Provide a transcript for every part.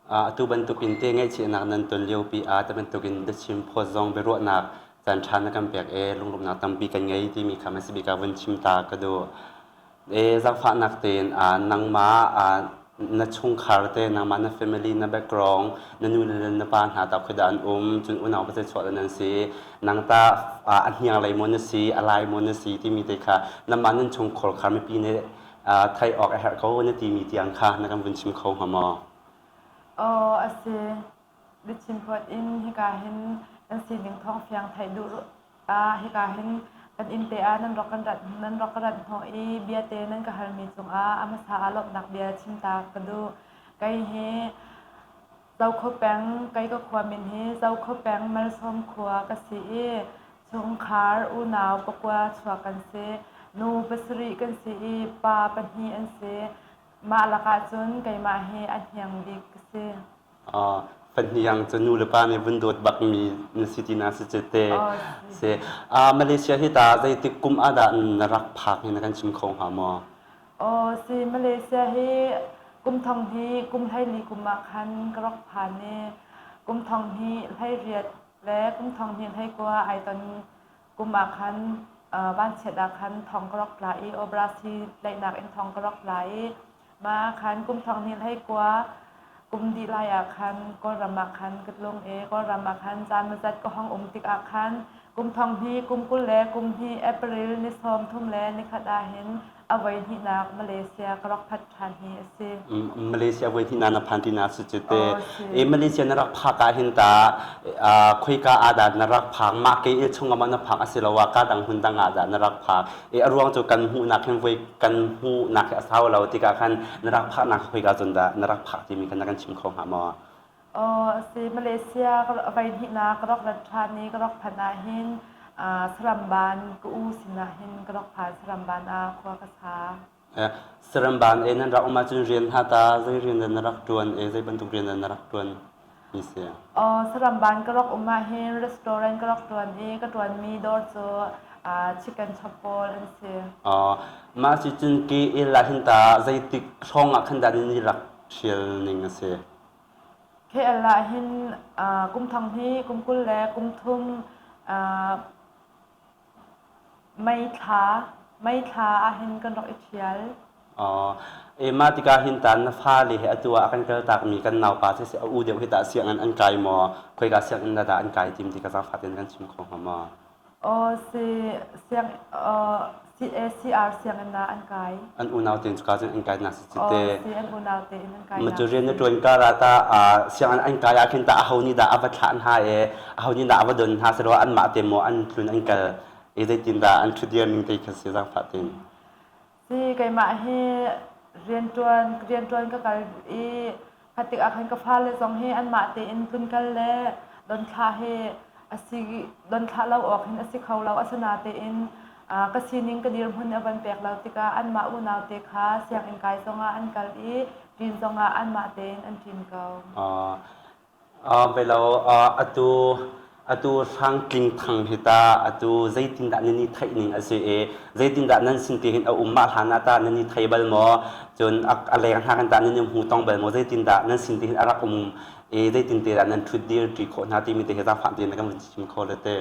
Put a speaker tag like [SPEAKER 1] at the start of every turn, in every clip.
[SPEAKER 1] Atu bantukin te ngaihchiahnak nan ton liopi ah te bantukin biachim phawt zong biaruahnak caan ṭha na kan pek e lunglawmhnak tampi kan ngei timi kha hmasa bik ah vun chim ta ka duh. E zaangfahnak tein nangmah na chungkhar te nangmah na family na background na nu le na pa hna ta khuida an um cun unau pasal chuah nan si nang ta a hniang lei maw na si a lai maw na si timi te kha nangmah nan chungkhar khar mipi nih theih awk a herh ko na timi tiang kha na kan vun chim kho hnga maw?
[SPEAKER 2] Aw a si. Biachim phawt in hika hin kan sining thawng fiang theih duh ah hika hin kan inn te ah nan rak kan rat nan rak ka rat hnawh i bia te nan ka halmi cungah a hmasa ah lawmhnak bia chim ta ka duh. Kei hi Zokhua peng kei ka khua min hi Zokhua peng Malsawm khua ka si i chungkhar unau pakua chuak kan si. Nu pasarih kan si i pa pahnih an si. Mah lakah cun keimah hi a hniang bik ka si.
[SPEAKER 1] Fahniang cu nu le pa nih vun dawt bakmi na si ti na si cu te. Si. Malaysia hi ta zeitik kum ah dah na rak phak hi na kan chim kho hnga maw?
[SPEAKER 2] Aw si Malaysia hi kum thong hi kum 14 kum ah khan ka rak phan i kum thong hi 18 le kum thong hi 19 ai ton kum ah khan vanchiat ah khan thong ka rak tla i obrasi tlaihnak in thong ka rak tla i mah khan kum thong hnih hlei kua kum dih lai ah khan Kawlram ah khan ka tlung i Kawlram ah khan caan mazat ka hong um tik ah khan kum thong hnih kum 20 le kum hnih April ni 30 le ni khat ah hin a voi hnihnak Malaysia ka rak phat ṭhan hi a si.
[SPEAKER 1] Malaysia voi hnihnak na phan tina si cu te. E Malaysia na rak phak ah hin ta khoika ah dah na rak phak mah ke il chung ah na phak asiloah ka dang hmun dang ah dah na rak phak e a ruang cu kan hmuhnak hin voi kan hmuhnak hi a sau lo tikah khan na rak phaknak khoika cun dah na rak phak timi khan na kan chim kho hnga maw?
[SPEAKER 2] Aw si Malaysia voi hnihnak ka rak rat ṭhan i ka rak phanh ah hin Saramban ka u sinah hin ka rak phan Saramban ah khua ka sa.
[SPEAKER 1] Saramban e nan rak um ahcun rian hna ta zei rian dah na rak ṭuan e zei bantuk rian dah na rak ṭuan mi si?
[SPEAKER 2] Aw Saramban ka rak um ah hin restaurant ka rak ṭuan i ka ṭuanmi dawr cu chicken chop pawl an si.
[SPEAKER 1] Aw mah si cun ke el ah hin ta zeitik hrawng ah khan dah nan i rak ṭhial ning a si?
[SPEAKER 2] KL ah hin kum thong hnih, kum 20 le kum thum May thla, May thla ah hin kan rak i ṭhial.
[SPEAKER 1] E mah tikah hin ta na fale he atu ah a kan kaltakmi kan naupa cu a u deuh hi tah sianginn an kai maw? Khoika sianginn dah an kai tim ti ka zaangfah tein kan chim kho hnga maw?
[SPEAKER 2] Aw si siang CACR sianginn ah an kai.
[SPEAKER 1] An unau tein cuka cun an kai na si cu te.
[SPEAKER 2] Si an unau tein an kai.
[SPEAKER 1] Ma cu rian na ṭuan kar ah ta sianginn an kai ah khin ta aho nih dah a va thlah hna e aho nih dah a va don hna si lo anmah te maw an tlun an kal e zeitin dah an ṭhutdir ning te kha si zaangfah tein.
[SPEAKER 2] Si keimah hi rianṭuan rianṭuan ka kal i khat tikah khan ka fale zong hi anmah tein tlunkal le donthlah hi a si donthlah lo awk hin a si kho lo asinatein ka sining ka dirhmun a van pek lo tikah anmah unau te kha sianginn kai zongah an kal i ṭin zongah anmah tein an ṭin ko.
[SPEAKER 1] Belo atu atu Hrangtling Thang hi ta atu zeitindah nan i theih ning a si i zeitindah nan sin ti hin a um mah hlan ah tah nan i thei bal maw cun a leng hna kan tah nan i hmu tong bal maw zeitindah nan sin ti hin a rak um i zeitin te dah nan ṭhut dir ṭi khawh hna timi te hi zaangfah tein na kan vun chim kho le te.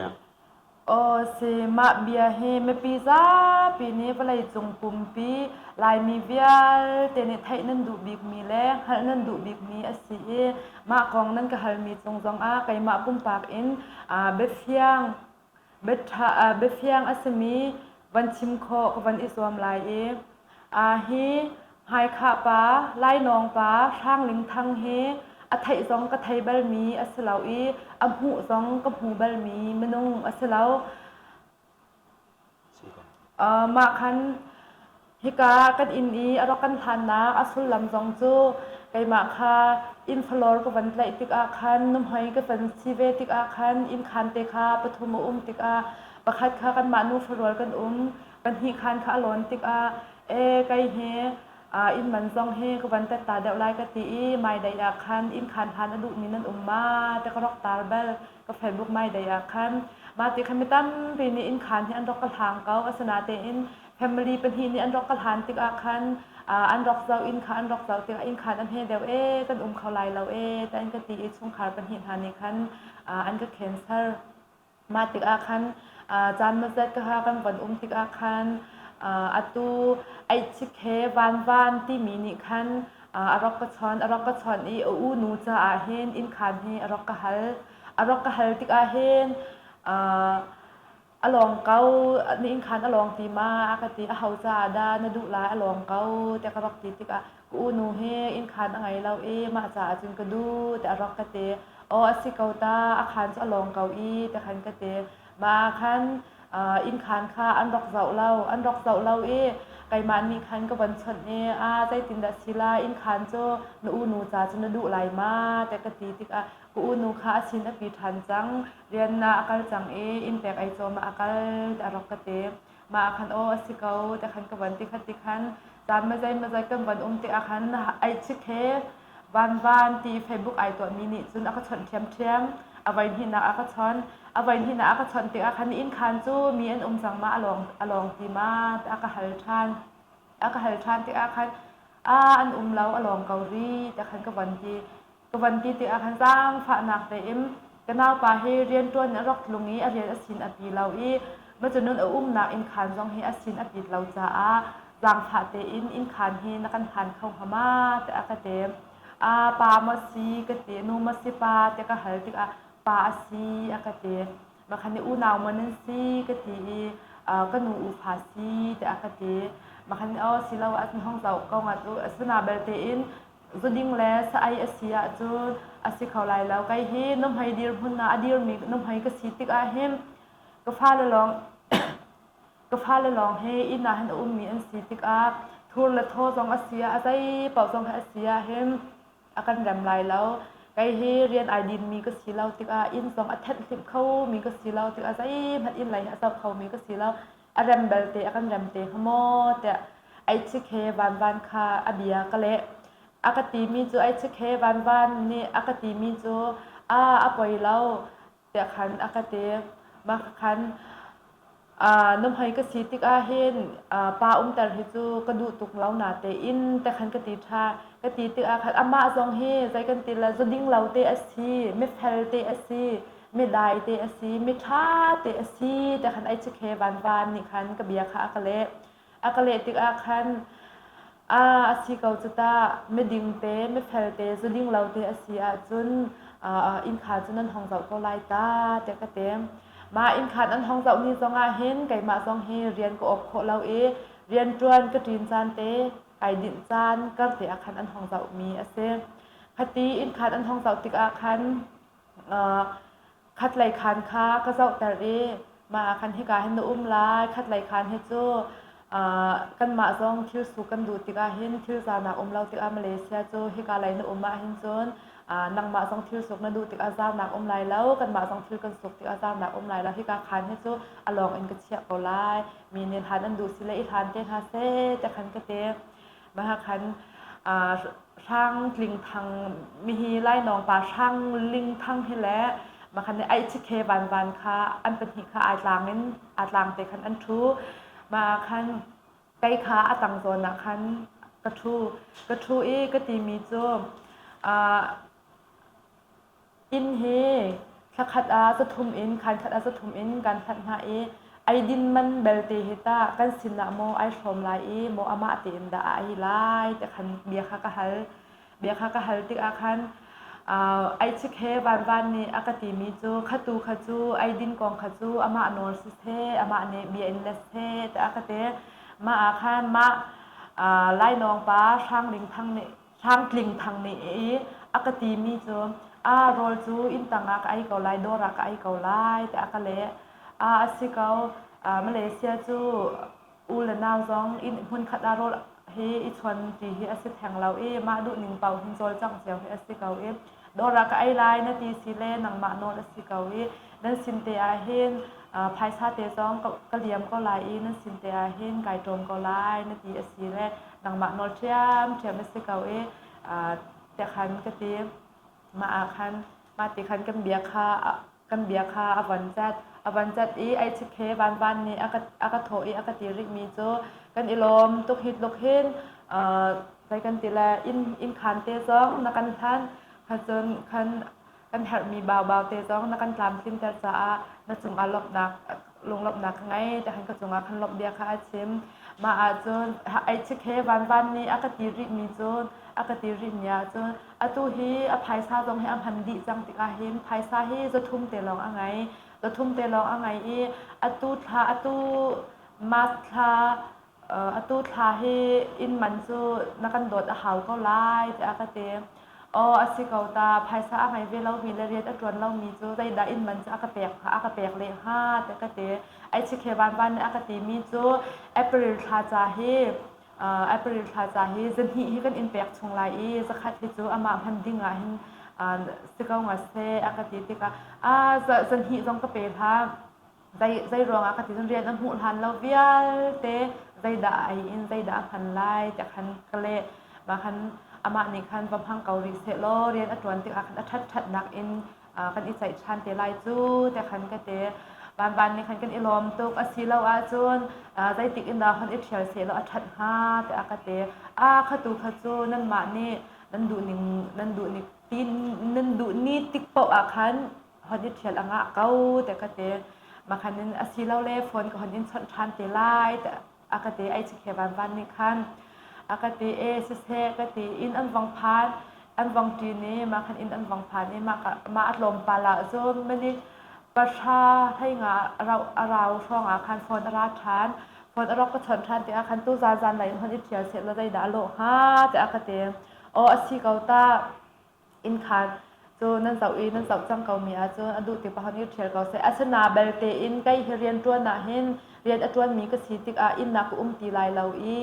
[SPEAKER 2] Aw si, mah bia hi mipi zapi nih vawleicung pumpi Laimi vialte nih theih nan duh bikmi le hngalh nan duh bikmi a si i mah kong nan ka halmi cung zongah keimah pumpak in biafiang biaṭha biafiang a simi van chim khawh ka van i zuam lai i hi Hmaikhah pa, Lainawng pa, Hrangling Thang hi a theih zong ka thei balmi a si lo i a hmuh zong ka hmu balmi minung a si lo. Mah khan hika kan inn i a rak kan hlannak a sullam zong cu keimah kha inn falawr ka van tlaih tikah khan nuhmei ka van si ve tikah khan inn khan te kha pathum a um tikah pakhat kha kanmah nu farual kan um pahnih khan kha a lawn tikah e kei hi inn man zong hi ka van tet ta deuh lai ka ti i maidei ah khan inn khan hlan a duhmi nan um ma te ka rak tar bal ka Facebook maidei ah khan mah ti khan mi tampi nih inn khan hi an rak ka hlang ko asinatein family pahnih nih an rak ka hlan tikah khan An rak zoh inn kha an rak zoh tikah inn khan a hme deuh ee kan um kho lai lo ee ti an ka ti i chungkhar pahnih hna nih khan an ka cancel. Mah tikah khan caan mazet ka ha kan von um tikah khan atu Aihchik he Vanvan timi nih khan a rak ka chawnh a rak ka chawnh i a u nu caah hin inn khaan hi a rak ka hal. A rak ka hal tikah hin a lawng ko na inn khaan a lawng ti ma a ka ti aho caah dah na duh lai a lawng ko tiah ka rak ti tikah ka unu hi inn khaan a ngei lo i mah caah cun ka duh tiah a rak ka ti. Aw a si ko ta a khaan cu a lawng ko i ti khan ka ti. Mah khan inn khaan kha an rak zoh lo an rak zoh lo i keimah nih khan ka von chawnh i a zeitindah si lai inn khaan cu na unu ca cu na duh lai ma tiah ka ti tikah ka unu kha a sin a pi ṭhan cang rian ah a kal cang i inn pek ei cawm ah a kal tiah a rak ka ti. Mah ah khan aw a si ko ti khan ka van ti khat ti khan caan mazei mazei kan van um tikah khan ai chik he van van ti Facebook ai tuahmi nih cun a ka chawnh ṭhiamṭhiam. A voi hnihnak a ka chawnh. A voi hnihnak a ka chawnh tikah khan inn khaan cu mi an um cang ma a lawng a lawng ti ma tiah a ka hal ṭhan. A ka hal ṭhan tikah khan a an um lo a lawng ko rih tiah khan ka van ti. Ka van ti tikah khan zaangfahnak tein ka naupa hi rianṭuan in a rak tlung i a rian a sin a pi lo i macunun a umnak innkhaan zong hi a sin a pit lo caah zaangfah tein innkhaan hi na kan hlan kho hnga ma tiah a ka ti. A pa maw si ka ti, nu maw si pa tiah ka hal tikah pa a si a ka ti. Makhan i unau maw nan si ka ti i ka nu ufa si tiah a ka ti. Makhan aw si lo ah hong zoh ko ngat u. Asina belte in Zuding le sa-ai a si ahcun a si kho lai lo. Kei hi nuhmei dirhmun ah a dirmi nuhmei ka si tikah hin ka fale lawng ka fale lawng hi inn ah hin a ummi an si tikah thur le thaw zong a si ah a zei paoh zong hi a si ah hin a kan rem lai lo. Kei hi rian ai dinmi ka si lo tikah inn zong a thenh hlimh khomi ka si lo tikah zeihmanh inn lei hi a zoh khomi ka si lo. A rem belte a kan rem te hnga maw tiah Aichik he vanvan kha a bia ka leh. A ka timi cu Aichik he vanvan nih a ka timi cu a a poi lo tiah khan a ka ti. Mah khan nuhmei ka si tikah hin pa umter hi cu ka duh tuk lo natein te khan ka ti ṭha. Ka ti tikah khan amah zong hi zei kan ti le zuding lo te a si, mifel te a si, midai te a si, miṭha te a si te khan Aichik he vanvan nih khan ka bia kha a ka leh. A ka leh tikah khan a a si ko cu ta miding te mifel te zuding lo te a si ahcun innkhaan cu nan hong zoh ko lai ta tiah ka ti. Mah innkhaan an hong zoh ni zongah hin keimah zong hi rian ka awk khawh lo i rianṭuan ka ṭin caan te kai dinh caan kar te ah khan an hong zohmi a si. Khati innkhaan an hong zoh tikah khan Khatlei khaan kha ka zohter i mah ah khan hika hin na um lai, khatlei khaan hi cu kanmah zong thil suk kan duh tikah hin thil zaunak um lo tikah Malaysia cu hika lei na um ahhin cun nangmah zong thil suk na duh tikah zaunak um lai lo, kanmah zong thil kan suk tikah zaunak um lai lo. Hika khaan hi cu a lawng in ka chiah ko lai. Mi nih hlan an duh si le i hlan te hna seh tiah khan ka ti. Mah khan Hrang Tling Thang mihi Lainawng pa Hrang Ling Thang hi le makhan ai chikhe van van kha an pahnih kha ai tlang in aa tlang te khan an ṭhu. Mah khan kei kha a tang zawn ah khan ka ṭhu. Ka ṭhu i ka timi cu Inn hi thlakhat ah zathum in khankhat ah zathum in kan hlanh hna i eidin man belte hi tah kan sinah maw ai hrawm lai i maw amah tein dah a ei lai ti khan bia kha ka hal. Bia kha ka hal tikah khan aichik he vanvan nih a ka timi cu khatu kha cu eidin kong kha cu amah nawl siseh amah nih bia in let seh tiah a ka ti. Mah ah khan mah lainawng pa Hrang Ling Thang nih Hrangtling Thang nih i a ka timi cu a rawl cu inn tangah ka ei ko lai, dawr ah ka ei ko lai tiah a ka leh. A a si ko. Malaysia cu u le nau zong inn hmunkhat ah rawl hi i chuan ti hi a si theng lo i mah duh ning paoh hin cawlcangh cio hi a si ko i dawr ah ka ei lai na ti si le nangmah nawl a si ko i nan sin te ah hin phaisa te zong ka liam ko lai i nan sin te ah hin kai ṭawm ko lai na ti a si le nangmah nawl ṭhiamṭhiam a si ko i tiah khan ka ti. Mah ah khan mah ti khan kan bia kha kan bia kha a von cat. A von cat i ai chikhe vanvan nih a ka a ka thawh i a ka ti rihmi cu kan i lawm tuk hi tluk hin. Zei kan ti le inn inn khaan te zong na kan hlan kha cun khan kan herhmi baubau te zong na kan tlamtlinter caah na cungah lawmhnak lunglawmhnak ka ngei ti khan ka cungah khan lawmh bia kha a chim. Mah ahcun ei he vanvan nih a ka ti rihmi cun a ka ti rihmi ahcun atu hi a phaisa zong hi a hman dih cang tikah hin phaisa hi 300 te lawng a ngei. 300 te lawng a ngei i atu thla atu March thla atu thla hi inn man cu na kan dawt a hau ko lai tiah a ka ti. Aw a si ko ta, phaisa a ngei ve lomi le rian a ṭuan lomi cu zeidah inn man cu a ka pek a ka pek leh hnga tiah ka ti. Ai chikhe vanvan nih a ka timi cu April thla ca hi April thla ca hi zahnih hi kan in pek chung lai i zakhat hi cu amah hman ding ah hin si ko nga seh a ka ti tikah a zahnih zong ka pe hlah. Zei zei ruangah ka ti cun rian a hmuh hlan lo vialte zeidah a ei in zeidah a hman lai tiah khan ka leh. Mah khan amah nih khan va hmang ko rih seh law rian a ṭuan tikah khan a ṭhat ṭhatnak in kan i ceih ṭhan te lai cu tiah khan ka ti. Vanvan nih khan kan i lawm tuk. A si lo ahcun zeitik in dah hon i ṭhial seh law a ṭhat hnga tiah ka ti. A kha tu kha cu nanmah nih nan duh ning nan duh ning nan duh ni tik paoh ah khan hon i ṭhial a ngah ko tiah ka ti. Makhan in asilole phone ka hon in chawnh ṭhan te lai tiah a ka ti. Ai chikhe vanvan nih khan a ka ti e siseh ka ti inn an vong phan an vong ṭin i makhan inn an vong phan i mah mah a tlawmpal ah cun minute 10 hlei nga a rau hrawng ah khan phone a ra ṭhan. Phone a rak ka chawnh ṭhan tikah khan tu zan zan lei in hon i ṭhial seh law zeidah a lawh hnga tiah a ka ti. Aw a si ko ta. Inn khaan cu nan zoh i nan zoh cang ko mi ahcun a duh ti paoh nih ṭhial ko seh. Asina belte in kei hi rian ṭuan ah hin rian a ṭuanmi ka si tikah inn ah ka um ti lai lo i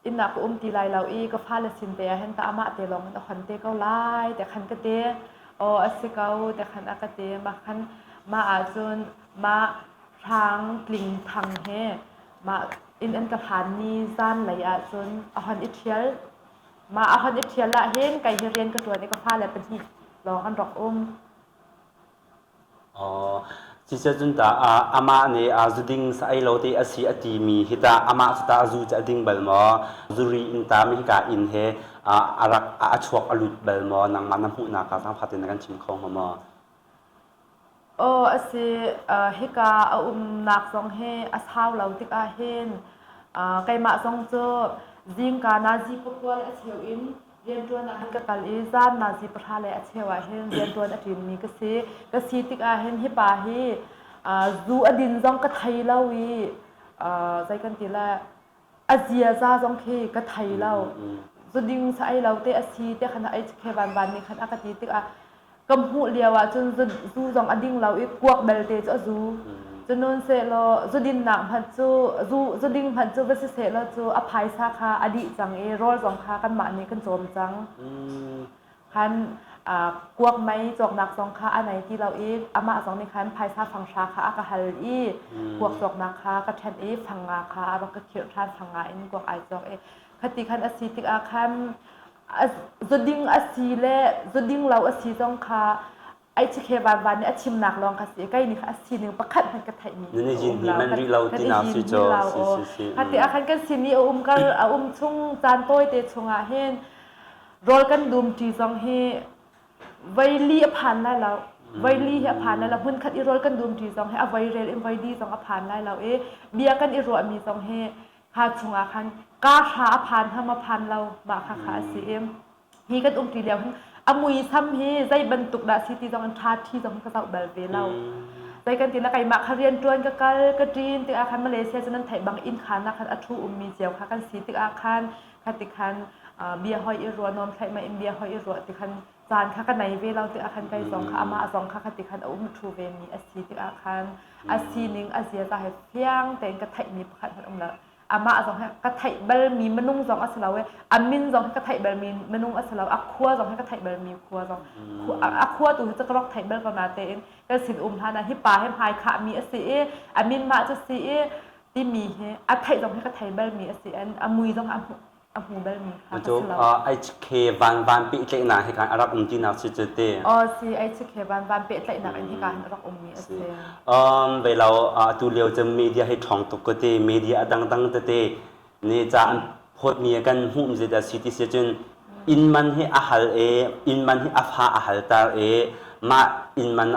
[SPEAKER 2] inn ah ka um ti lai lo i ka fale sin te ah hin ta amah te lawng in a hon te ko lai tiah khan ka ti. Aw a si ko tiah khan a ka ti. Mah khan mah ahcun mah hrang tling thang he mah inn an ka hlanmi zanlei ahcun a hon i ṭhial. Mah a hon i ṭhial ahhin kei hi rian ka ṭuan i ka fale pahnih lawng an rak um.
[SPEAKER 1] Cucu cun tah amah nih zuding sa ei lo te a si a timi hi tah amah cu tah zu cu a ding bal maw? Zuri in ta mi hika inn he a rak a chuak a lut bal maw? Nangmah na hmuhnak ah zaangfah tein na kan chim kho hnga maw?
[SPEAKER 2] Aw a si. Hika a umnak zong hi a sau lo tikah hin keimah zong cu zingka nazi pakua le a cheu in rianṭuan ah hin ka kal i zan nazi 10 le a cheu ah hin rianṭuan a ṭinmi ka si. Ka si tikah hin hi pa hi zu a din zong ka thei lo i zei kan ti lai a ziaza zong khi ka thei lo. Zuding sa ei lo te a si te khan a ei khe van van nih khan a ka ti tikah ka hmuh lio ah cun zu zong a ding lo i kuak belte cu a zu. Cunun sehlaw zudinnak hmanh cu zu zuding hmanh cu va si sehlaw cu a phaisa kha a dih cang i rawl zong kha kanmah nih kan cawm cang. Khan kuak mei cawknak zong kha a nei ti lo i amah zong nih khan phaisa 500 kha a ka hal i kuak cawknak kha ka ṭhen i 500 kha a rak ka khirh ṭhan 500 in kuak ai cawk i khati khan a si tikah khan zuding a si le zuding lo a si zong kha ai chikhe vanvan nih a chimnak lawng kha si kai nih a sining pakhat hmanh ka theih mi
[SPEAKER 1] nan i jin hi man rih lo ti nak si cho si si si
[SPEAKER 2] hati ah khan kan sin i a um kar a um chung caan tawi te chungah hin rawl kan dum ṭi zong hi veili a phan lai lo veili hi a phan lai lo hmun khat i rawl kan dum ṭi zong hi a voi rel in voi di zong a phan lai lo i bia kan i ruahmi zong hi kha chungah khan ka hra a phan ham a phan lo mah kha kha a si i hi kan um ṭi lio hin a muisam hi zei bantuk dah si ti zong in ṭha ṭhi zong ka zoh bal ve lo zei kan ti na keimah kha rian ṭuan ka kal ka ṭin tikah khan Malaysia cu nan theih bang inn khan ah khan a ṭhu ummi cio kha kan si tikah khan kha ti khan bia hoi i ruah nuam thlaih ma in bia hoi i ruah ti khan caan kha ka nei ve lo tikah khan kei zong kha amah zong kha kha ti khan a um ṭhu ve mi a si tikah khan a sining a ziaza he fiang tein ka theihmi pakhat hmanh um lo amah zong hi ka theih balmi minung zong a si lo i a min zong hi ka theih balmi minung a si lo a khua zong hi ka theih balmi khua zong a khua tu hi cu ka rak theih bal ko na tein kan sin um hlan ah hi pa hi hmai khahmi a si i a min mah cu si i timi hi a theih zong hi ka thei balmi a si a mui zong a a hmu balmi kha ka
[SPEAKER 1] si
[SPEAKER 2] lo.
[SPEAKER 1] HK van van pehtlaihnak hi kan a rak um tinak si cu te.
[SPEAKER 2] Aw si HK van van pehtlaihnak in hika hin a rak ummi a si.
[SPEAKER 1] Um ve lo atu lio cu media hi ṭhawng tuk ko te media a dangdang tete. Ni ca an phawtmi kan hmuh mi dah si ti si cun inn man hi a hal e inn man hi a fa a halter e mah inn man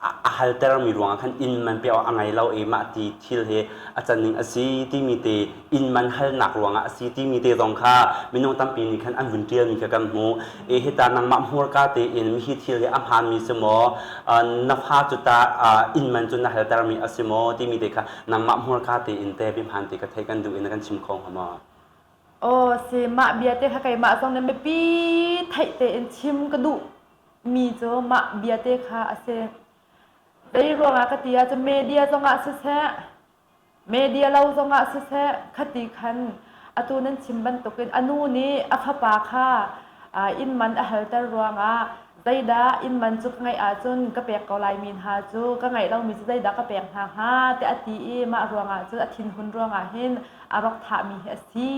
[SPEAKER 1] a haltermi ruangah khan inn man pe awk a ngei lo i mah ti thil hi a can ning a si timi te inn man halnak ruangah a si timi te zong kha minung tampi nih khan an vun ṭialmi kha kan hmuh. E hita nangmah hmurka tein mihi thil hi a hmaanmi si maw na fa cu ta inn man cu na haltermi a si maw timi te kha nangmah hmurka tein te bia te ka theih kan duh in na kan chim kho hnga maw?
[SPEAKER 2] Aw si mah bia te kha keimah zong nih mipi theih tein chim ka duh mi cu mah bia te kha a si. Zei ruangah ka ti ahcun media zongah siseh, media lo zongah siseh, khati khan atu nan chim bantukin a nu nih a fapa kha inn man a halter ruangah zeidah inn man cu ka ngeih ahcun ka pek ko lai mi hna cu ka ngeih lomi cu zeidah ka pek hna hnga tiah a ti i mah ruangah cun a thinhun ruangah hin a rak thahmi hi a si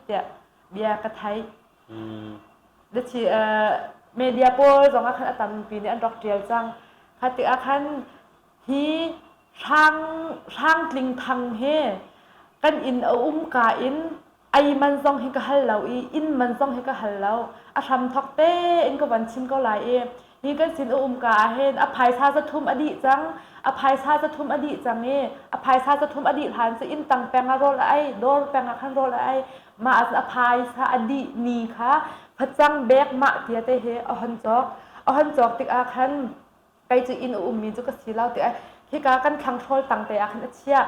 [SPEAKER 2] tiah bia ka theih. Media pawl zong ah khan a tampi nih an rak ṭial cang. Kha tikah khan hi hrang hrangtling thang hi kan inn a um ka in ei man zong hi ka hal lo i inn man zong hi ka hal lo. A hram thawk tein ka van chim ko lai i hi kan sin a um ka ah hin a phaisa zathum a dih cang. A phaisa zathum a dih cang i a phaisa zathum a dih hlan cu inn tang peng ah rawl a ei, dawr peng ah khan rawl a ei. Mah ah a phaisa a dih ni kha facang bek mah tia te he a hon cawk. A hon cawk tikah khan kei cu inn a ummi cu ka si lo tiah hika kan thlanghrawl tang te ah khan a chiah.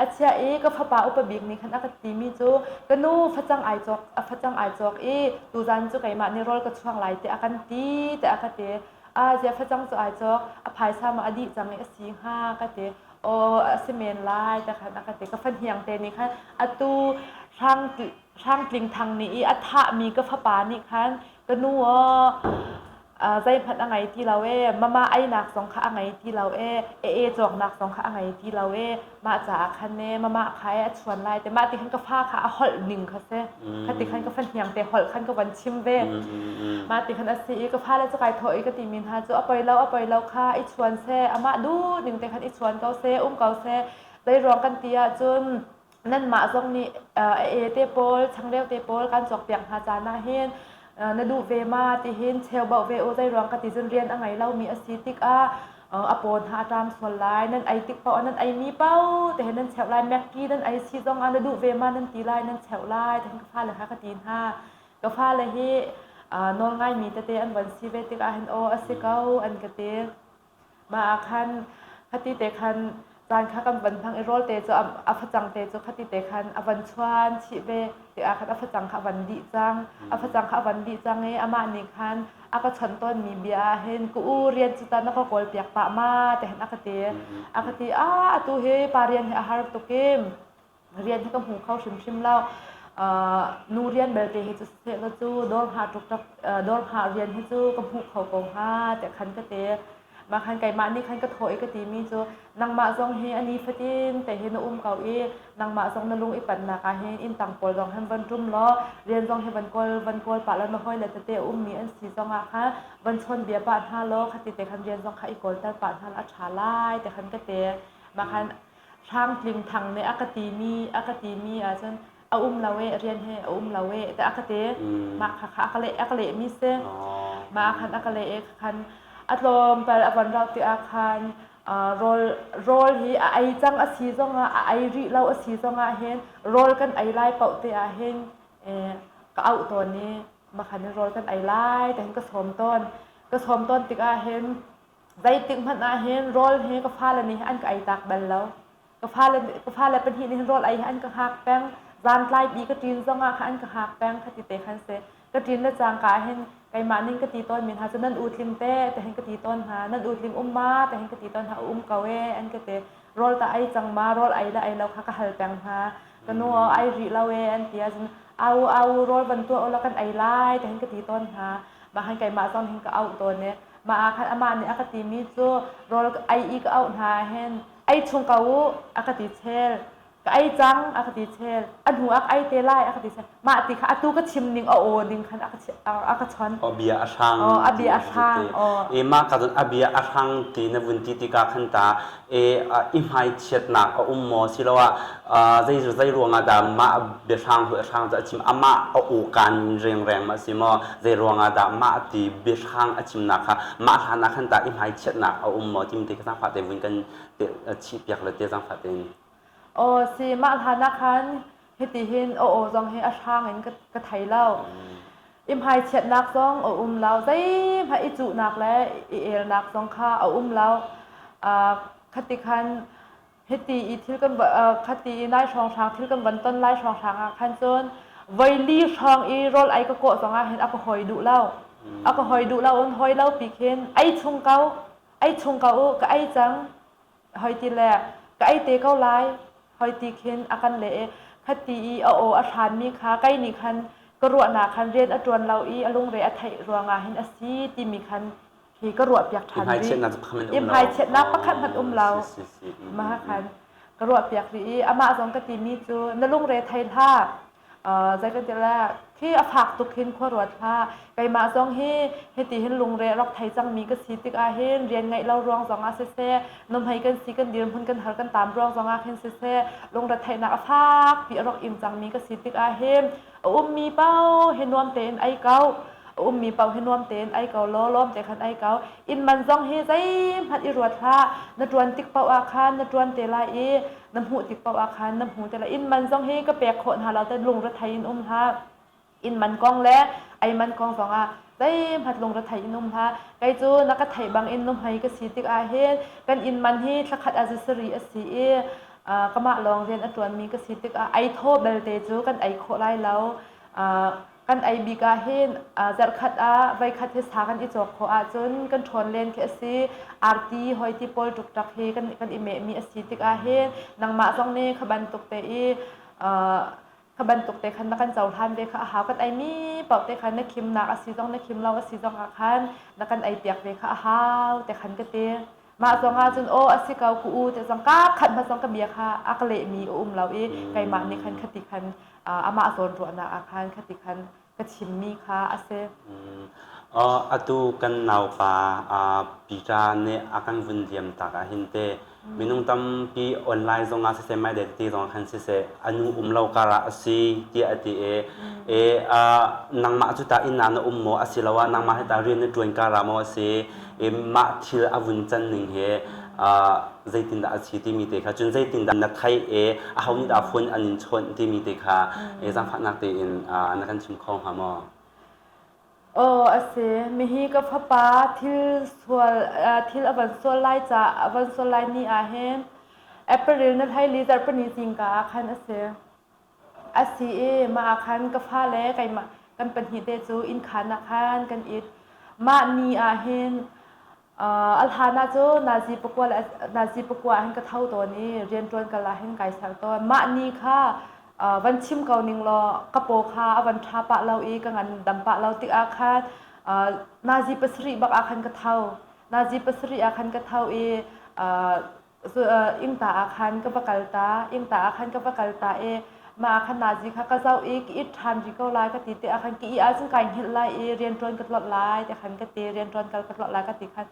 [SPEAKER 2] A chiah i ka fapa upa bik nih khan a ka timi cu ka nu facang ai cawk a facang ai cawk i tuzan cu keimah nih rawl ka chuang lai tiah a kan ti tiah a ka ti. A zia facang cu ai cawk a phaisa ma a dih cang i a si hnga ka ti. Aw a si men lai ti khan a ka ti. Ka fahniang te nih khan atu hrang hrangtling thang nih i a thahmi ka fapa nih khan ka nu aw zeihmanh a ngei ti lo e mama einak zong kha a ngei ti lo e e e cawknak zong kha a ngei ti lo e mah caah khan e mama kha e a chuan lai te mah ti khan ka fa kha a holh ning kha si kha ti khan ka fahniang te holh khan ka van chim ve mah ti khan a si i ka fale cu kai thawh i ka timi hna cu a poi lo a poi lo kha i chuan seh amah duh ning te khan i chuan ko seh um ko seh zei ruang kan ti ahcun nanmah zong nih a e te pawl changreu te pawl kan cawkpiak hna caan ah hin na duh ve ma tihin cheu bauh ve u zei ruang ka ti cun rian a ngei lomi a si tikah a paw hna a ṭam sual lai nan ei tik paoh ah nan eimi paoh te he nan cheuh lai Maggi nan ei si zong ah na duh ve ma nan ti lai nan cheuh lai tihin ka fale kha ka ti hna ka fale hi nawl ngaimi tete an van si ve tikah hin aw a si ko an ka ti Mah ah khan khati te khan caan kha kan van hmang i rawl te cu a facang te cu khati te khan a van chuan chih ve tikah khan a facang kha a van dih cang. A facang kha a van dih cang i amah nih khan a ka chawnh tawnmi bia ah hin ka u rian cu ta na ka kawl piak pah ma ti hin a ka ti. A ka ti ah atu hi pa rian hi a har tuk i rian hi ka hmu kho hrimhrim lo. Nu rian belte hi cu seh law cu dawr hngah ṭukṭak dawr hngah rian hi cu ka hmu kho ko hnga tiah khan ka ti. Mah khan keimah nih khan ka thawh i ka timi cu nangmah zong hi a ni fatin te hi na um ko i nangmah zong na lung i pannak ah hin inn tang pawl zong hin van ṭum law rian zong hi van kawl van kawl pah law na hawile tete a ummi an si zong ah khan van chawn bia pah hna law khati te khan rian zong kha i kawlter pah hna law a ṭha lai ti khan ka ti. Mah khan Hrangtling Thang nih a ka timi a ka timi ahcun a um lo e rian he a um lo e tiah a ka ti. Mah kha kha a ka leh a ka lehmi si. Mah khan a ka leh i khan a tlawmpal a von rauh tikah khan rawl rawl hi a ei cang a si zongah a ei rih lo a si zongah hin rawl kan ei lai paoh te ah hin ka auh tawn i mah khan rawl kan ei lai ti hin ka sawm tawn. Ka sawm tawn tikah hin Zeitik hmanh ah hin rawl hi ka fale nih an ka ei tak bal lo. Ka fale ka fale pahnih nih hin rawl ei hi an ka hngak peng. Zan tlai bi ka ṭin zongah kha an ka hngak peng khati te khan si. Ka ṭin le cangka ah hin keimah ning ka ti tawn mi hna cu nan u tling te te hin ka ti tawn hna. Nan u tling um ma te hin ka ti tawn hna. Um ko e an ka ti. Rawl ta ei cang ma rawl ei le ei lo kha ka hal peng hna. Ka nu aw ai rih lo e an ti ahcun au au rawl van tuah ulaw kan ei lai te hin ka ti tawn hna. Mah khan keimah zong hin ka auh tawn i mah ah khan amah nih a ka timi cu rawl ei i ka auh hna hin ei chung ko u a ka ti chel. Ka ei cang a ka ti chel. A hnu ah ka ei te lai a ka ti chel. Mah ti kha atu ka chim ning a aw ning khan a ka a ka chon.
[SPEAKER 1] O bia a hrang.
[SPEAKER 2] Oh, a bia a hrang. Oh.
[SPEAKER 1] E mah ka cun a bia a hrang ti na vun ti tikah khan ta e i hmai chiatnak a um maw siloah zei zei ruangah dah mah biahrang hu hrang cu a chim amah a ukan rengreng ma si maw zei ruangah dah mah ti biahrang a chimnak kha mah hlan ah khan ta i hmai chiatnak a um maw timi te kha zangfah te vun kan chih piak le te zangfah tein
[SPEAKER 2] Aw si mah hlan ah khan hiti hin aw aw zong hi a hrang in ka, ka thei lo. I hmaichiatnak zong a um lo. Zeihmanh i cuhnak le i elnak zong kha a um lo. Uh, khati khan hiti i thil kan uh, khati i nai hrawnghrang thil kan van ton lai hrawnghrang ah khan cun voi li hrawng i rawl ei ka kawh zong ah hin a ka hoi duh lo. A ka hoi duh lo un hoi lo pi khin ei chung ko ei chung ko u ka ei cang hoi ti le ka ei te ko lai hoi ti khin a kan leh i khati i a aw a hranmi kha kei nih khan ka ruahnak khan rian a ṭuan lo i a lungre a theih ruangah hin a si timi khan hi ka ruahpiak ṭhan rih.
[SPEAKER 1] I
[SPEAKER 2] hmaichiatnak pakhat hmanh um lo. Mah khan ka ruahpiak rih i amah zong ka timi cu na lungre thei hlah. Zei kan ti le khi a fak tuk hin khua ruat hlah. Keimah zong hi hiti hin lungre rak thei cangmi ka si tikah hin rian ngeih lo ruang zong ah siseh, nuhmei kan si kan dirhmun kan har kan tam ruang zong ah khin siseh, lungre theihnak a fak pi a rak ing cangmi ka si tikah hin a ummi paoh hi nuam tein ei ko. A ummi paoh hi nuam tein ei ko law lawm te khan ei ko. Inn man zong hi zeihmanh i ruat hlah. Na ṭuan tik paoh ah khan na ṭuan te lai i na hmuh tik paoh ah khan na hmu te lai. Inn man zong hi ka pek khawh hna lo te lungrethei in um hlah. Inn man kong le ei man kong zong ah zeihmanh lungrethei in um hlah. Kei cu na ka theih bang in nuhmei ka si tik ah hin kan inn man hi thlakhat ah zisari a si i kamah lawng rian a ṭuanmi ka si tikah ei thaw belte cu kan ei khawh lai lo. Kan ei bik ah hin zarhkhat ah voikhat hi sa kan i cawk khawh ahcun kan ṭhawn len khi a si. Arti hoi ti pawl ṭukṭak hi kan, kan i mehmi a si tikah hin nangmah zong nih kha bantuk te i kha bantuk te khan na kan cohlan ve kha a hau. Kan eimi paoh te khan na khimnak a si zong na khim lo a si zong ah khan na kan ei piak ve kha a hau te khan ka ti. Mah zong ah cun aw a si ko ku u te zong ka khat hma zong ka bia kha a ka lehmi a um lo i keimah nih khan khati khan amah zawn ruahnak ah khan khati khan ka chimmi kha a si.
[SPEAKER 1] Atu kan naupa Peter nih a kan vun liam tak ah hin te minung tampi online zong ah siseh mai te zong ah khan siseh anu um lo kar ah a si tiah a ti i e nangmah cu ta inn ah na um maw asiloah nangmah hi ta rian na ṭuan kar ah maw a si i mah thil a vun can ning hi zeitindah a si timi te kha cun zeitindah na theih i aho nih dah phone an in chawnh timi te kha zaangfahnak tein na kan chim kho hnga maw?
[SPEAKER 2] Aw a si. Mihi ka fapa thil sual thil a van sual lai ca a van sual lai ni ah hin April na hlei li zarhpini zingka ah khan a si. A si i mah ah khan ka fale keimah kan pahnih te cu innkhan ah khan kan it. Mah ni ah hin a hlan ah cun nazi pakua le nazi pakua ah hin ka tho tawn i rianṭuan kal ah hin kai serh tawn. Mah ni kha van chim ko ning law ka paw kha a van ṭha pah lo i ka ngan dam pah lo tikah khan nazi pasarih bak ah khan ka tho. Nazi pasarih ah khan ka tho i ingta ah khan ka va kal ta ingta ah khan ka va kal ta i mah ah khan nazi kha ka zoh i ka it ṭhan rih ko lai ka ti te ah khan ka ih ahcun kai hngilh lai i rianṭuan ka tlolh lai ti khan ka ti rianṭuan kal ka tlolh lai ka ti khan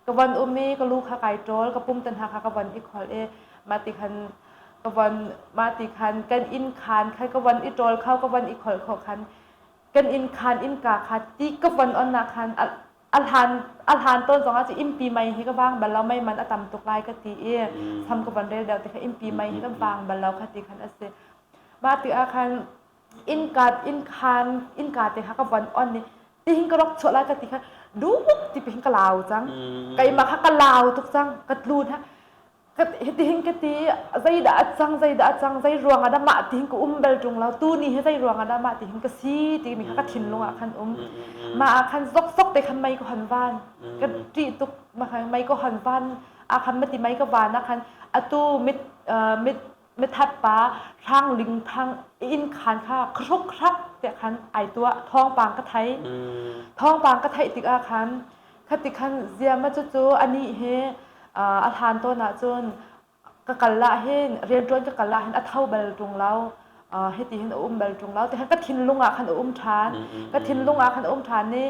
[SPEAKER 2] ka von um i ka lu kha kai ṭawl ka pum te hna kha ka von i kholh i mah ti khan ka von mah ti khan kan inn khan khan ka von i ṭawl kho ka von i kholh khawh khan kan inn khan innka kha ti ka von on ah khan a hlan a hlan tawn zong ah cu innpi mei hi ka vang bal lo mei man a tam tuk lai ka ti i sam ka van rel deuh ti kha innpi mei hi ka vang bal lo kha ti khan a si mah ti ah khan innka innkhan innka te kha ka von on i tihin ka rok chuah lai ka ti kha duk ti pihin ka lau cang keimah kha ka lau tuk cang ka tlu ha Hitihin ka ti zeidah a cang zeidah a cang zei ruang ah dah mah tihin ka um bal ṭung lo tu ni hi zei ruang ah dah mah tihin ka si timi kha ka thinlung ah khan um mah ah khan zokzok te khan mei ka hon van ka ṭih tuk mei ka hon van ah khan mati mei ka van ah khan atu mit mit mithat pa hrang ling thang inn khan kha khruk khrak te khan ai tuah thawngpang ka thei thawngpang ka theih tikah khan Khati khan ziama cucu anih hi a hlan tawn ahcun Ka kal ah hin rianṭuan ka kal ah hin a tho bal ṭung lo. Hiti hin a um bal ṭung lo. Ti khan ka thinlung ah khan a um ṭhan. Ka thinlung ah khan a um ṭhan i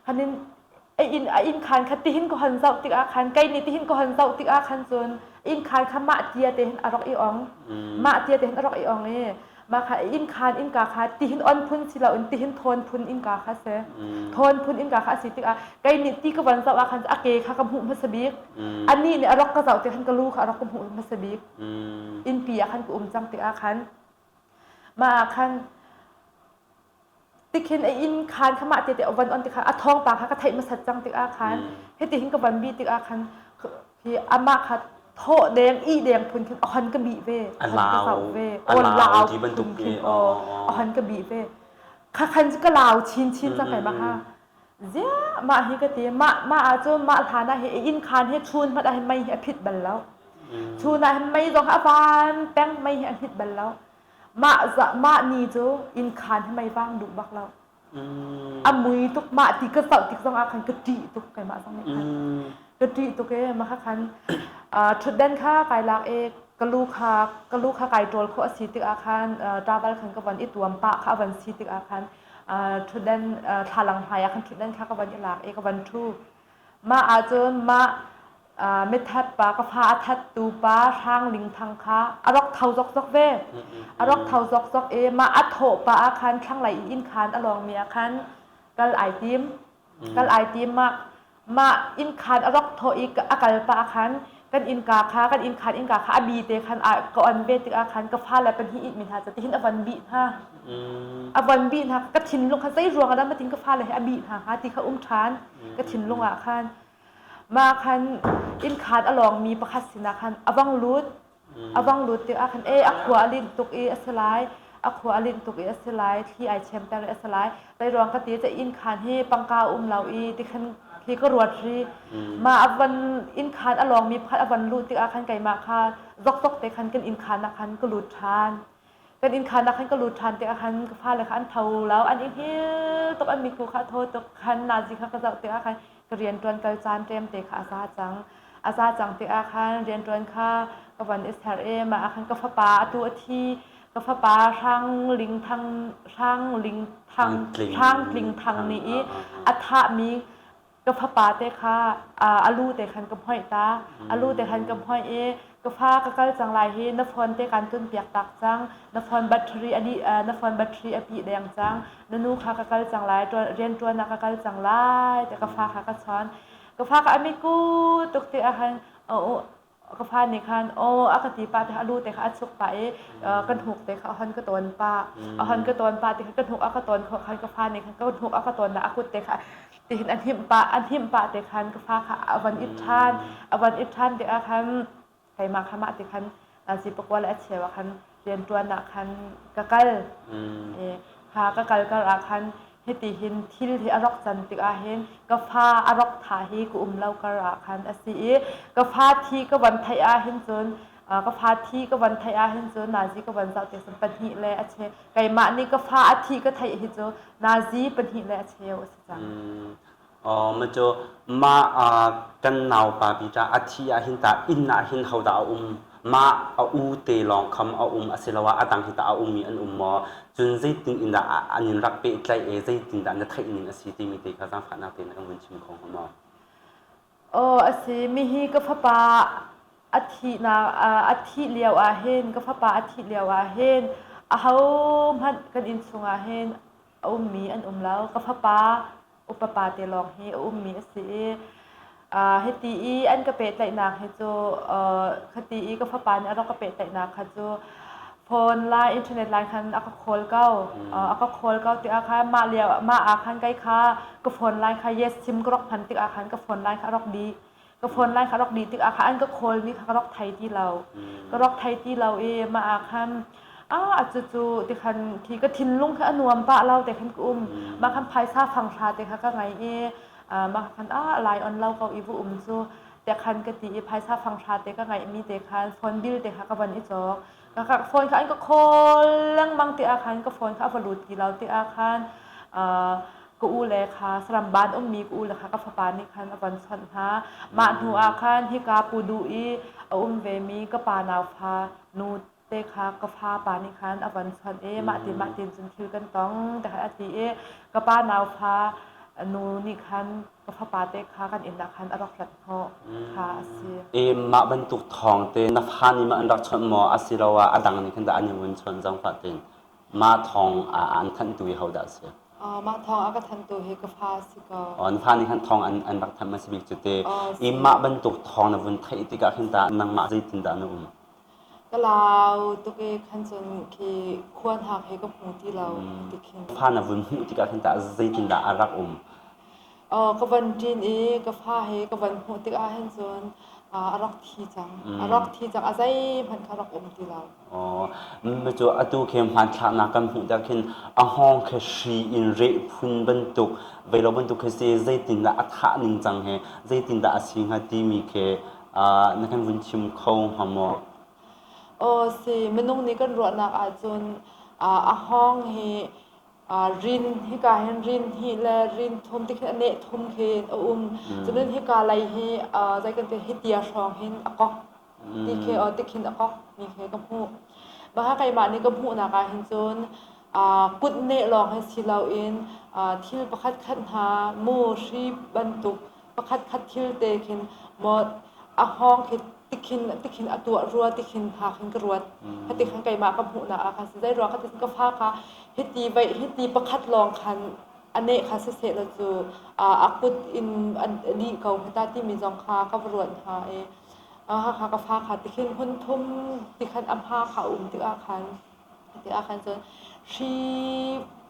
[SPEAKER 2] khan in a inn a inn khan kha tihin ka hon zoh tikah khan kei nih tihin ka hon zoh tikah khan cun inn khan kha mah tia te hin a rak i ong. Mah tia te hin a rak i ong i mah kha inn khan innka kha tihin on phun si loin tihin thawn phun innka kha si. Thawn phun innka kha a si tikah kei nih ti ka von zoh ah khan a ke kha ka hmuh hmasa bik. Anih nih a rak ka zoh tik khan ka lu kha a rak ka hmuh hmasa bik. Innpi ah khan ka um cang tikah khan mah ah khan tikhin a inn khan kha mah te te a van on tikah a thawngpang kha ka theih hmasat cang tikah khan hiti hin ka van bi tikah khan hi amah kha thawh deng ih deng phun khin a hon ka bih ve a hon ka zoh ve aw lau phun khin aw a hon ka bih ve kha khan cu ka lau chin chin cang kai ma ha ziah mah hi ka ti mah mah ah cun mah hlan ah hi inn khan hi chun hmanh ah hin mei hi a phit bal lo chun ah hin mei zong a van peng mei hi a hmit bal lo Mah mah ni cu inn khaan hi mei vang duh bak lo. A mui tuk mah ti ka zoh tik zong ah khan ka ṭih tuk keimah zong nih khan. Ka ṭih tuk i mah kha khan ṭhutden kha kai lak i ka lu kha ka lu kha kai ṭawl khawh a si tikah khan ṭaval khan ka van i tuam pah kha a van si tikah khan ṭhutden thlalang hmai ah khan ṭhutden kha ka van i lak i ka van ṭhu. Mah ahcun mah mithat pa ka fa a thattu pa Hrang Ling Thang kha a rak tho zokzok ve. A rak tho zokzok i mah a thawh pah ah khan thlanglei i inn khan a lawngmi ah khan kal ai tim. Kal ai tim mah mah inn khan a rak thawh i a kal pah ah khan kan innka kha kan inn khan innka kha a bi te khan ka on ve tikah khan ka fale pahnih ihmi hna cu tihin a von bih hna. A von bih hna ka thinlung kha zei ruang ah dah matin ka fale hi a bih hna hnga ti kha um ṭhan. Ka thinlung ah khan mah khan inn khaan a lawngmi pakhat sinah khan a vang lut. A vang lut tikah khan e a khua a linh tuk i a si lai a khua a linh tuk i a si lai thli ai chemter i a si lai zei ruang ka ti ca inn khaan hi pangka a um lo i ti khan khi ka ruat ri mah a van inn khaan a lawngmi pakhat a van luh tikah khan keimah kha zokzok te khan kan inn khaan ah khan ka lut ṭhan. Kan inn khaan ah khan ka lut ṭhan tikah khan ka fale kha an tho lo an i hngilh tuk an mitku kha a thaw tuk khan nazi kha ka zoh tikah khan ka rianṭuan kal caan ṭem te kha a za cang a za cang tikah khan rianṭuan kha ka von i ser i mah ah khan ka fapa atu a thi ka fapa Hrang Ling Thang Hrang Ling Thang Hrang Tling Thang nih i a thahmi ka fapa te kha a lu te khan ka hmoih ta a lu te khan ka hmoih i ka fa ka kal cang lai hi na phone te kan tun piak tak cang na phone battery a dih na phone battery a pih deng cang na nu kha ka kal cang lai rian ṭuan ah ka kal cang lai te ka fa kha ka chawn ka fa kha a miku tuk ti ah khan ka fa nih khan aw a ka ti pah te kha a lu te kha a chuk pah i kan hnuk te kha a hon ka tawn pah a hon ka tawn pah ti kha ka hnuk a ka tawn khawh khan ka fa nih khan ka hnuk a ka tawn a kut te kha tihin a hnim pah a hnim pah te khan ka fa kha a van it ṭhan a van it ṭhan tikah khan keimah kha mah ti khan nazi pakua le a cheu ah khan rianṭuan ah khan ka kal kha ka kal kar ah khan hiti hin thil hi a rak can tikah hin ka fa a rak thah hi ka um lo kar ah khan a si i ka fa thi ka van theih ah hin cun ka fa thi ka van theih ah hin cun nazi ka van zoh tik cun pahnih le a cheu keimah nih ka fa a thi ka theih hi cu nazi pahnih le a cheu a si cang.
[SPEAKER 1] Ma cu mah kan naupa pi ta a thi ah hin ta inn ah hin hodah a um mah a u te lawng kham a um asiloah a dang hi ta a ummi an um maw cun zeitin in dah an in rak pehtlaih i zeitin dah na theih ning a si timi te kha zaangfahnak tein na kan vun chim kho hnga maw?
[SPEAKER 2] Aw a si mihi ka fapa a thihnak a thih lio ah hin ka fapa a thih lio ah hin ahohmanh kan inn chungah hin a ummi an um lo ka fapa upa pa te lawng hi a ummi a si i hiti i an ka pehtlaihnak hi cu khati i ka fapa nih a rak ka pehtlaihnak kha cu phone line internet line khan a ka call ko a ka call ko tikah khan mah lio mah ah khan kai kha ka phone line kha yes sim ka rak hman tikah khan ka phone line kha a rak dih ka phone line kha rak dih tikah kha an ka call mi kha ka rak thei ti lo ka rak thei ti lo i mah ah khan ah cucu ti khan khi ka thinlung kha a nuam pah lo te khan ka um mah khan phaisa fang hra te kha ka ngei i mah khan ah lai on lo ko i vu um cu te khan ka ti i phaisa fang hra te ka ngeih mi te khan phone bill te kha ka van i cawk ka phone kha an ka call lengmang ti ah khan ka phone kha a va lut ti lo ti ah khan. ka u le kha saram ban ummi ka u le kha ka fapa nih khan a von chawnh hna. Mah hnu ah khan hika pu duh i a um vemi ka pa naufa nu te kha ka fa pa nih khan a von chawnh i mah ti mah tin cun thil kan tong te khan a ti i ka pa naufa nu nih khan ka fapa te kha kan inn ah khan a rak rat hnawh kha a si.
[SPEAKER 1] E mah bantuk thawng te na fa nih mah an rak chawnh maw asiloah a dang nih khan dah an i vun chawnh zangfah tein mah thawng an thanhtu hi hodah a si?
[SPEAKER 2] Mah thawng a ka thanhtu hi ka fa a si ko.
[SPEAKER 1] An fa nih khan thawng an rak thanh hmasa bik cu te. I mah bantuk thawng na vun theih tikah khin tah nangmah zeitindah na um?
[SPEAKER 2] Ka lau tuk i khan cun khi khua hnak he ka hmu ti lo ti khin.
[SPEAKER 1] Fa na vun hmuh tikah khin tah zeitindah a rak um?
[SPEAKER 2] Ka van ṭin i ka fa he ka van hmuh tikah hin cun a rak thi cang. A rak thi cang. A zeihmanh kha rak um ti lo.
[SPEAKER 1] Cu atu khi hmanthlaknak kan hmuh tikah khin a hngawng khi hri in reh phun bantuk veilo bantuk khi si zeitindah a thah ning cang he zeitindah a si hnga timi khi na kan vun chim kho hnga maw?
[SPEAKER 2] Aw si minung nih kan ruahnak ahcun a hngawng hi rin hika hin rin hnih le rin thum ti khin a neh thum khin a um. Cun hika lei hi zei kan ti hi tia hrawng hin a kok ti khi ti khin a kok mi khi ka hmuh. Mah keimah nih ka hmuhnak ah hin cun kut neh lawng hi si loin thil pakhat khat hna mu hri bantuk pakhat khat thil te khin maw a hngawng khi tikhin tikhin a tuah rua tikhin hna khin ka ruat. Hati khan keimah ka hmuhnak ah khan zei ruang ka ti ka fa kha hiti vai hiti pakhat lawng khan a neh kha siseh law cu a kut in a dih ko hita timi zong kha ka va ruat hna i hakha ka fa kha tikhin hun thum tikhan a hma kha a um tikah khan tikah khan cun hri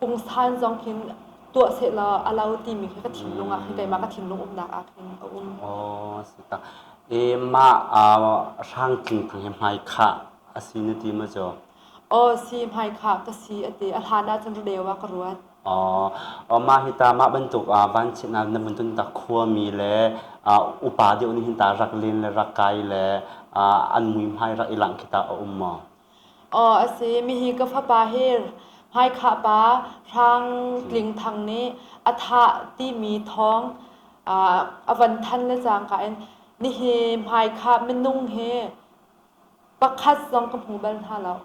[SPEAKER 2] pungsan zong khin tuah sehlaw a lo timi khi ka thinlung ah khin keimah ka thinlung umnak ah khin a um.
[SPEAKER 1] Oh, si ta. E mah hrang tling thang he hmai khah a si na ti ma cu?
[SPEAKER 2] Aw si hmai khah ka si a ti. A hlan ah cun rudeu ah ka ruat.
[SPEAKER 1] Aw mah hi ta mah bantuk vanchiatnak na vun ton tak khuami le upa deuh nih hin ta rak len le rak kai le an muihmai rak i langh khi ta a um maw?
[SPEAKER 2] Aw a si. Mihi ka fapa hi hmaikhah pa Hrang Tling Thang nih a thah timi thawng a van than le cangka in nihi hmaikhah minung hi pakhat zong ka hmu bal hna lo.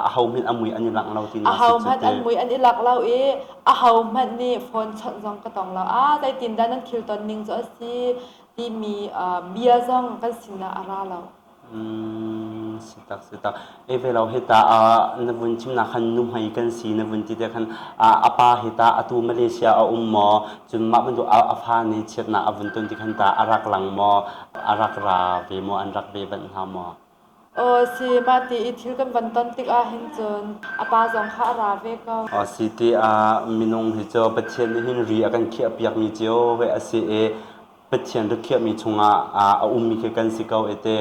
[SPEAKER 1] Aho hmanh a mui an i langh lo ti na
[SPEAKER 2] Aho hmanh an mui an i lak lo i aho hmanh nih phone chawnh zong ka tong lo. Ah zeitin dah nan thil ton ning cu a si timi bia zong kan sinah a ra lo.
[SPEAKER 1] Si tak si tak. E ve lo hita na vun chimnak khan nuhmei kan si na vun ti te khan a pa hita atu Malaysia a um maw cun mah bantuk a fa nih chiatnak a vun ton ti khan ta a rak lang maw a rak ra ve maw an rak ve banh hna maw?
[SPEAKER 2] Aw si mah ti i thil kan van ton tik ah hin cun a pa zong kha a ra ve ko.
[SPEAKER 1] Aw si ti ah minung hi cu Pathian nih hin ri a kan khiah piakmi cio ve a si i Pathian rikhiahmi chungah a ummi khi kan si ko i te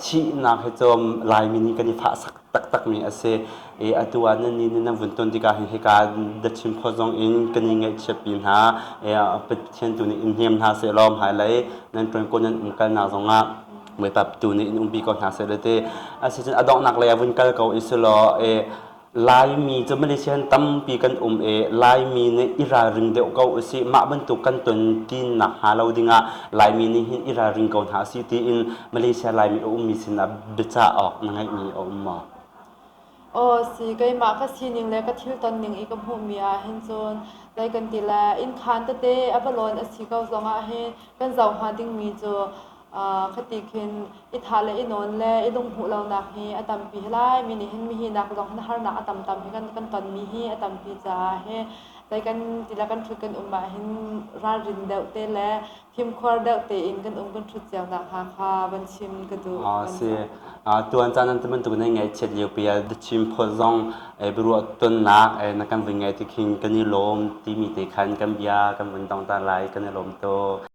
[SPEAKER 1] thihnak hi cu Laimi nih kan i fahsak taktakmi a si i atu ah nan nih nan vun ton tikah hin hika The Chin Post zong in kan i ngaihchiatpi hna. Pathian tu nih in hnem hna sehlaw hmailei nan ṭuan ko nan umkalnak zongah Bawipa tu nih in umpi ko hna seh te asicun a donghnak lei ah vun kal ko i selaw Laimi cu Malaysia in tampi kan um i Laimi nih i ralring deuh ko usih. Mah bantuk kan ton tinak hnga lo dingah Laimi nih hin i ralring ko hna usih tiin Malaysia Laimi a ummi sinah biacah awk na ngeihmi a um maw?
[SPEAKER 2] Aw si, keimah ka sining le ka thil ton ning i ka hmuhmi ah hin cun zei kan ti le innkhaan tete a va lawn a si ko zongah hin kan zoh hnga dingmi cu khati khin i thah le i nawn le i lunghmuh lonak hi a tampi hi lai mi nih hin mihi nak zong hin harnak a tam tam hi kan kan tonmi hi a tampi caah hi zei kan ti le kan ṭhut kan um ah hin ralrin deuh te le fimkhur deuh tein kan um kan ṭhut cio nak hnga kha van chim ka duh.
[SPEAKER 1] Si tuan caan nan bantuk nan ngaihchiat lio pi ah Chin phot zong biaruah tonnak na kan vun ngai ti khin kan i lawm timi te khan kan bia kan vun dong ta lai kan i lawm tuk.